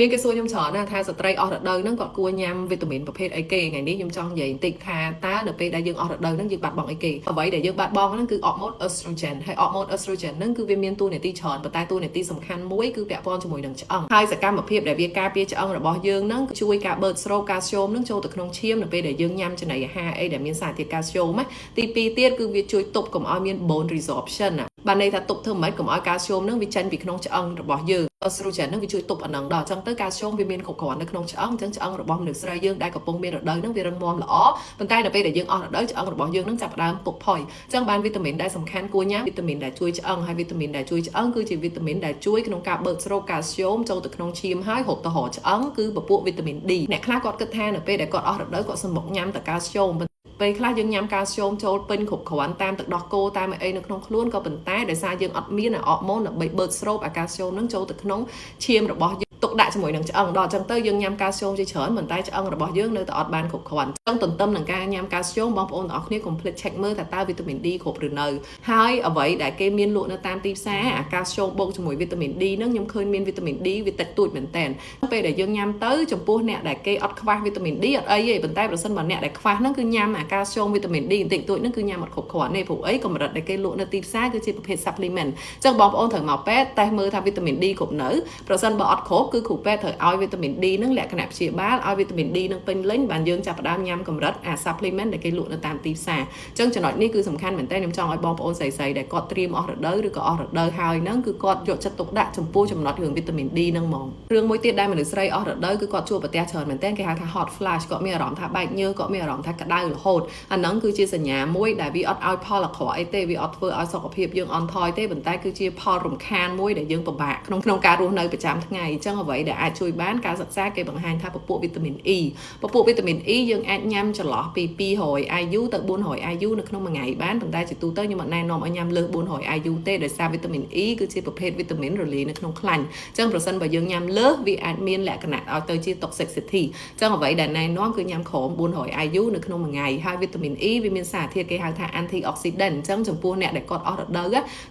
មានគេសួរខ្ញុំច្រើនណាស់ថាស្ត្រីអស់រដូវហ្នឹងគាត់គួរញ៉ាំវីតាមីនប្រភេទអីគេថ្ងៃនេះខ្ញុំចង់និយាយបន្តិចថាតើនៅពេលដែលយើងអស់រដូវហ្នឹងយើងបាត់បង់អីគេអ្វីដែលយើងបាត់បង់ហ្នឹងគឺអរម៉ូន estrogen ហើយអរម៉ូន estrogen ហ្នឹងគឺវាមានតួនាទីច្រើនប៉ុន្តែតួនាទីសំខាន់មួយគឺពាក់ព័ន្ធជាមួយនឹងឆ្អឹងហើយសកម្មភាពដែលវាការពារឆ្អឹងរបស់យើងហ្នឹងជួយការបឺតស្រូបកាល់ស្យូមហ្នឹងចូលទៅក្នុងឈាមនៅពេលដែលយើងញ៉ាំចំណីអាហារអីដែលមានសារធាតុកាល់ស្យូមណាទី2ទៀតគឺវាជួយទប់កុំឲ្យមាន bone resorption ណាបានន័យថាទប់ធ្វើម៉េចកុំឲ្យកាល់ស្យូមហ្នឹងវាចេញពីក្នុងឆ្អឹងរបស់យើង estrogen ហ្នឹងវាជួយទប់អាហ្នឹងដល់អញ្ចឹងទៅកាល់ស្យូមវាមានគ្រប់គ្រាន់នៅក្នុងឆ្អឹងអញ្ចឹងឆ្អឹងរបស់មនុស្សស្រីយើងដែលកំពុងមានរដូវហ្នឹងវារឹងមាំល្អប៉ុន្តែនៅពេលដែលយើងអស់រដូវឆ្អឹងរបស់យើងហ្នឹងចាប់ផ្ដើមពុកផុយអញ្ចឹងបានវីតាមីនដែលសំខាន់គួរញ៉ាំវីតាមីនដែលជួយឆ្អឹងហើយវីតាមីនដែលជួយឆ្អឹងគឺជាវីតាមីនដែលជួយក្នុងការបឺតស្រូបកាល់ស្យូមចូលទៅក្នុងឈាមហើយរត់ទៅរកឆ្អឹងគឺពពួកវីតាមីន D អ្នកខ្លះគាត់គិតថានៅពេលដែលគាត់អស់រដូវគាត់សម្រុកញ៉ាំតែកាល់ស្យូមពេលខ្លះយើងញ៉ាំកាល់ស្យូមចូលពេញគ្រប់គ្រាន់តាមទឹកដោះគោតាមអីនៅក្នុងខ្លួនក៏ប៉ុន្តែដោយសារយើងអត់មានអរម៉ូនដើម្បីបឺតស្រូបអាកាល់ស្យូមនឹងចូលទៅក្នុងឈាមរបស់យើងទុកដាក់ជាមួយនឹងឆ្អឹងដល់អញ្ចឹងទៅយើងញ៉ាំកាល់ស្យូមជាច្រើនប៉ុន្តែឆ្អឹងរបស់យើងនៅតែអត់បានគ្រប់គ្រាន់អញ្ចឹងទន្ទឹមនឹងការញ៉ាំកាល់ស្យូមបងប្អូនទាំងអស់គ្នាកុំភ្លេច check មើលថាតើវីតាមីន D គ្រប់ឬនៅហើយអ្វីដែលគេមានលក់នៅតាមទីផ្សារអាកាល់ស្យូមបូកជាមួយវីតាមីន D ហ្នឹងខ្ញុំឃើញមានវីតាមីន D វាតិចតួចមែនតើពេលដែលយើងញ៉ាំទៅចំពោះអ្នកដែលគេអត់ខ្វះវីតាមីន D អត់អីទេប៉ុន្តែប្រសិនបើអ្នកដែលខ្វះហ្នឹងគឺញ៉ាំអាកាល់ស្យូមវីតាមីន D បន្តិចតួចហ្នឹងគឺញ៉ាំអត់គ្រប់គ្រាន់ទេព្រោះអីកម្រិតដែលគេលក់នៅទីផ្សារគឺជាប្រភេទ supplement អញ្ចឹងបងប្អូនត្រូវមកពេទ្យតេស្តមើលថាវីតាមីន D គ្រប់នៅប្រសិនបើអត់គ្រប់គឺគ្រូពេទ្យត្រូវឲ្យវីតាមីន D ហ្នឹងលក្ខណៈព្យាបាលឲ្យវីតាមីន D ហ្នឹងពេញលេញបានយើងចាប់ផ្ដើមញ៉ាំកម្រិតអា supplement ដែលគេលក់នៅតាមទីផ្សារអញ្ចឹងចំណុចនេះគឺសំខាន់មែនតើខ្ញុំចង់ឲ្យបងប្អូនស្រីៗដែលគាត់ត្រៀមអស់រដូវឬក៏អស់រដូវហើយហ្នឹងគឺគាត់យកចិត្តទុកដាក់ចំពោះចំណុចរឿងវីតាមីន D ហ្នឹងហ្មងរឿងមួយទៀតដែលមនុស្សស្រីអស់រដូវគឺគាត់ជួបប្រទះច្រើនមែនតើគេហៅថា hot flash គាត់មានអារម្មណ៍ថាបែកញើសគាត់មានអារម្មណ៍ថាក្តៅរហូតអាហ្នឹងគឺជាសញ្ញាមួយដែលវាអត់ឲ្យផលអាក្រក់អីទេវាអត់ធ្វើឲ្យសុខភាពយើងអន់ថយទេប៉ុន្តែគឺជាផលរំខានមួយដែលយើងពិបាកក្នុងក្នុងការរស់នៅប្រចាំថ្ងៃអញ្ចឹងអ្វីដែលអាចជួយបានការសិក្សាគេបង្ហាញថាពពួកវីតាមីន E ពពួកវីតាមីន E យើងអាចញ៉ាំចន្លោះពី200 IU ទៅ400 IU នៅក្នុងមួយថ្ងៃបានប៉ុន្តែជាទូទៅខ្ញុំអត់ណែនាំឲ្យញ៉ាំលើស400 IU ទេដោយសារវីតាមីន E គឺជាប្រភេទវីតាមីនរលាយនៅក្នុងខ្លាញ់អញ្ចឹងប្រសិនបើយើងញ៉ាំលើសវាអាចមានលក្ខណៈឲ្យទៅជា toxicity អញ្ចឹងអ្វីដែលណែនាំគឺញ៉ាំក្រោម400 IU នៅក្នុងមួយថ្ងៃហើយវីតាមីន E វាមានសារធាតុគេហៅថា antioxidant អញ្ចឹងចំពោះអ្នកដែលគាត់អស់រដូវ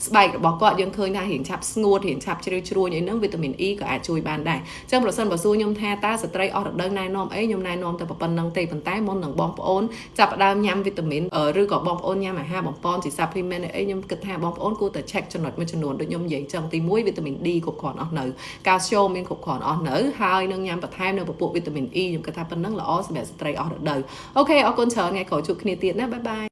ស្បែករបស់គាត់យើងឃើញថារៀងឆាប់ស្ងួតរៀងឆាប់ជ្រីវជ្រួញអីហ្នឹងវីតាមីន E ក៏អាចជួយបានដែរអញ្ចឹងប្រសិនបើសួរខ្ញុំថាតើស្ត្រីអស់រដូវណែនាំអីខ្ញុំណែនាំតែប៉ុណ្ណឹងទេប៉ុន្តែមុននឹងបងប្អូនចាប់ផ្ដើមញ៉ាំវីតាមីនឬក៏បងប្អូនញ៉ាំអាហារបំប៉នជា supplement អីខ្ញុំគិតថាបងប្អូនគួរតែ check ចំណុចមួយចំនួនដូចខ្ញុំនិយាយចឹងទី1វីតាមីន D គ្រប់គ្រាន់អស់នៅកាល់ស្យូមមានគ្រប់គ្រាន់អស់នៅហើយនឹងញ៉ាំបន្ថែមនៅពពួកវីតាមីន E ខ្ញុំគិតថាប៉ុណ្ណឹងល្អសម្រាប់ស្ត្រីអស់រដូវ OK អរគុណច្រើនថ្ងៃក្រោយជួបគ្នាទៀតណាbye bye.